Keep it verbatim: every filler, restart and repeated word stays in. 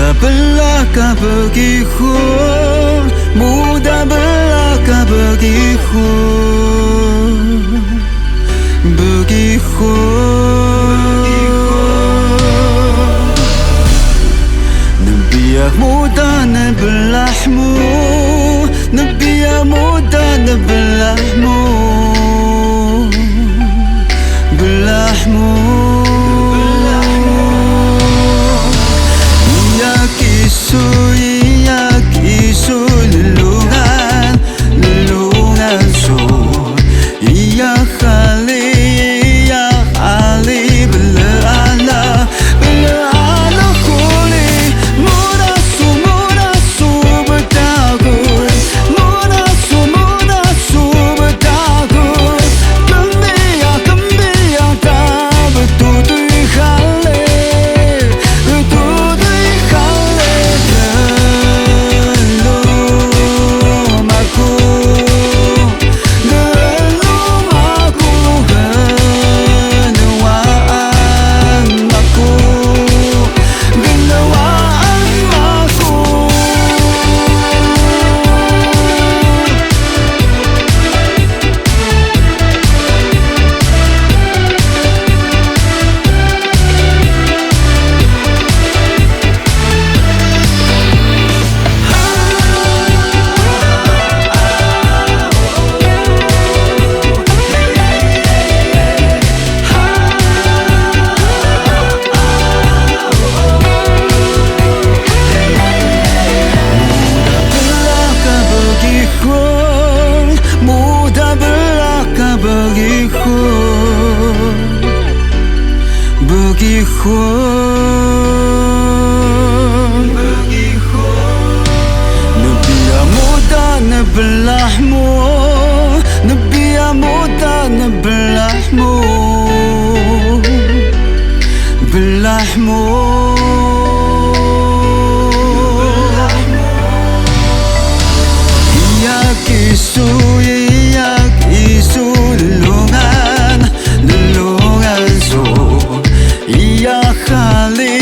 Blaq ka bgihur, muda blaq ka bgihur, bgihur. Nbiyax muda nblaq mu, nbiyax muda nblaq mu. Blaq mu. Iya kisu, iya kisu, lnlungan, lnlungan su. Iya qali, iya qali, blaq ala, blaq ala quri. Mura su, mura su btagun, mura su, mura su btagun. Kmbiyax, kmbiyax ta btutuy qali, btutuy qali. Gnluma ku, gnluma ku, gnwaan maku, gnwaan maku. Muda blaq ka bgihur, muda blaq ka bgihur, bgihur. Nbiyax muda nblaq mu, nbiyax muda nblaq mu, blaq mu. Iya kisu, iya kisu, lnlungan, lnlungan su. Iya qali,